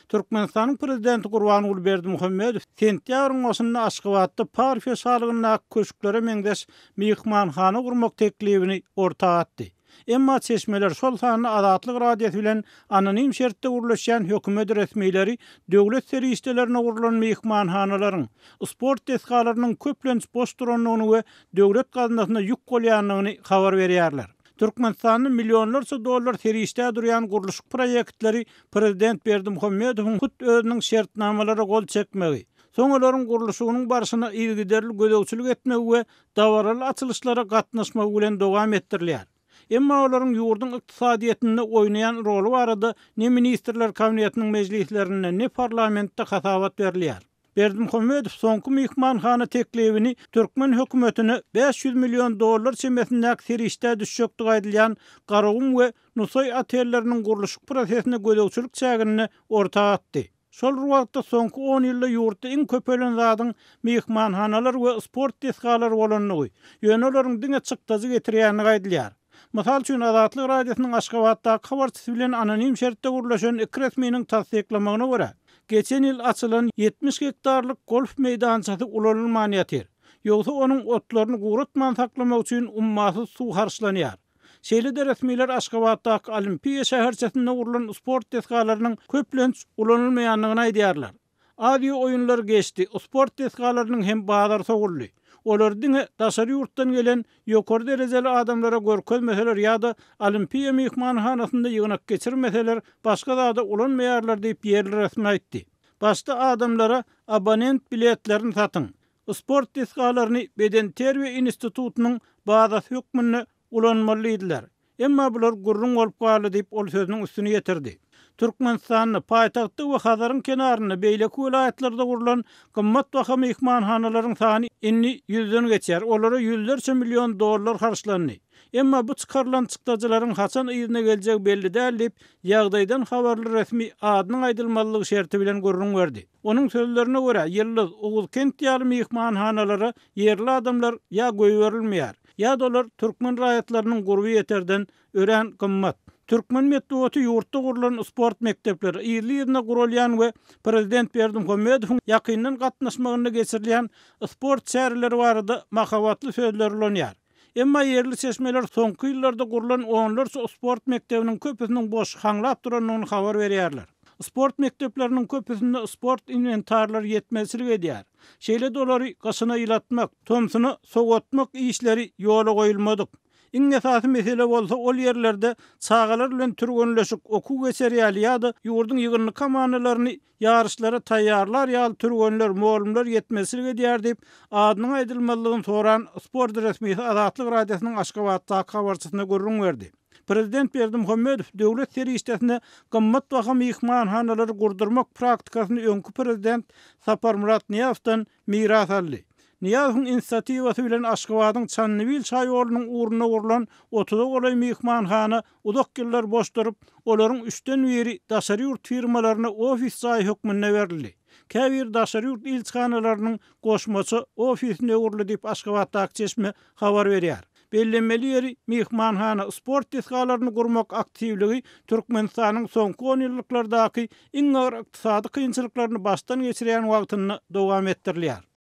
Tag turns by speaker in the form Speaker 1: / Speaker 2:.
Speaker 1: Türkmenistanyň Prezidenti Gurbanguly Berdimuhamedow sentýabryň başynda Aşgabatda Parfiýa şalygyndaky köşklere meňzeş myhmanhana gurmak teklibini orta atdy. Emma çeşmeler, şol sanda Azatlyk Radiosy bilen anonim şertde gürleşýän hökümet resmileri döwlet serişdelerine gurlan myhmanhanalaryň, sport desgalarynyň köplenç boş durandygyny we döwlet gaznasyna ýük bolýandygyny habar berýärler. Türkmenistanda millionlarça dollar serişdä durýan gurluşyk proýektleri prezident Berdimuhamedowyň hut özüniň şertnamalara gol çekmegi, soň olaryň gurluşygynyň barşyna yzygiderli gözegçilik etmegi we dabaraly açylyşlara gatnaşmagy bilen dowam etdirilýär. Emma olaryň ýurduň ykdysadyýetinde oýnaýan roly barada ne Ministrler Kabinetiniň mejlislerinde, ne parlamentde hasabat berilýär. Berdimuhamedow soňky myhmanhana teklibini türkmen hökümetine 500 million dollar çemesindäki serişdä düşjekdigi aýdylýan Garagum we Nusaý otelleriniň gurluşyk prosesine gözegçilik çäginde orta atdy. Şol bir wagtda, soňky on ýylda ýurtda iň köpelen zadyň myhmanhanalar we sport desgalary bolandygy, ýöne olaryň diňe çykdajy getirýändigi aýdylýar. Mysal üçin, Azatlyk Radiosynyň Aşgabatdaky habarçysy bilen anonim şertde gürleşen iki resminiň tassyklamagyna görä, geçen ýyl açylan 70 gektarlyk golf meýdançasy ulanylman ýatyr. Ýogsa onuň otlaryny guratman saklamak üçin ummasyz suw harçlanýar. Şeýle-de resmiler Aşgabatdaky Olimpiýa şäherçesinde gurlan sport desgalarynyň köplenç ulanylmaýandygyny aýdýarlar. Aziýa oýunlary geçdi, sport desgalarynyň hem bazary sowuldy. Olary diňe daşary ýurtdan gelen ýokary derejeli adamlara görkezmeseler ýa-da Olimpiýa myhmanhanasynda ýygnak geçirmeseler, başga zada ulanmaýarlar diýip, ýerli resmi aýtdy. Başda adamlara abonent biletlerini satyň, Sport desgalaryny bedenterbiýe institutynyň bazasy hökmünde ulanmaly diýdiler. Emma bular gürrüň bolup galdy diýip, ol sözüniň üstüni ýetirdi. Türkmenistanda, paýtagtda we Hazaryň kenarynda, beýleki welaýatlarda gurlan gymmatbaha myhmanhanalaryň sany indi ýüzden geçýär, olara ýüzlerçe million dollar harçlandy. Emma bu çykarylan çykdajylaryň haçan yzyna geljegi belli däl diýip, ýagdaýdan habarly resmi adynyň aýdylmazlygy şerti bilen gürrüň berdi. Onuň sözlerine görä, Ýyldyz, Oguzkent ýaly myhmanhanalara ýerli adamlar ýa goýberilmeýär, ýa-da olar türkmen raýatlarynyň gurby ýeterden örän gymmat. Türkmen metbugaty ýurtda gurlan sport mekdepleri, yzly-yzyna guralýan we prezident Berdimuhamedowyň ýakyndan gatnaşmagynda geçirilýän sport çäreleri barada mahabatly sözleri ulanýar. Emma ýerli çeşmeler soňky ýyllarda gurlan onlarça sport mekdebiniň köpüsiniň boş, haňlap durandygyny habar berýärler. Sport mekdepleriniň köpüsinde sport inwentarlary ýetmezçilik edýär. Şeýle-de olary gyşyna ýylatmak, tomsuna sowatmak işleri ýola goýulmadyk. Iň esasy mesele bolsa ol ýerlerde çagalar bilen türgenleşik, okuw geçer ýaly ýa-da ýurduň ýygyndy komandalaryny Ýaryşlara taýýarlar ýaly türgenler, mugallymlar ýetmezçilik edýär diýip, adynyň aýdylmazlygyny soran sport resmisi Azatlyk Radiosynyň Aşgabatdaky habarçysyna gürrüň berdi. Prezident Berdimuhamedow döwlet serişdesine gymmatbaha myhmanhanalary gurdurmak praktikasyny öňki prezident Saparmyrat Nyýazowdan miras aldy. Nyýazowyň inisiatiwasy bilen Aşgabadyň Çandybil şaýolunyň ugrunda gurlan otuza golaý myhmanhana uzak ýyllar boş durup, olaryň üçden biri daşary ýurt firmalaryna ofis jaýy hökmünde berildi. Käbiri daşary ýurt ilçihanalarynyň goşmaça ofisine öwrüldi diýip, Aşgabatdaky çeşme habar berýär. Bellemeli ýeri, myhmanhana, sport desgalaryny gurmak aktiwligi Türkmenistanyň soňky onýyllyklardaky iň agyr ykdysady kynçylyklaryny başdan geçirýän wagtynda dowam etdirilýär.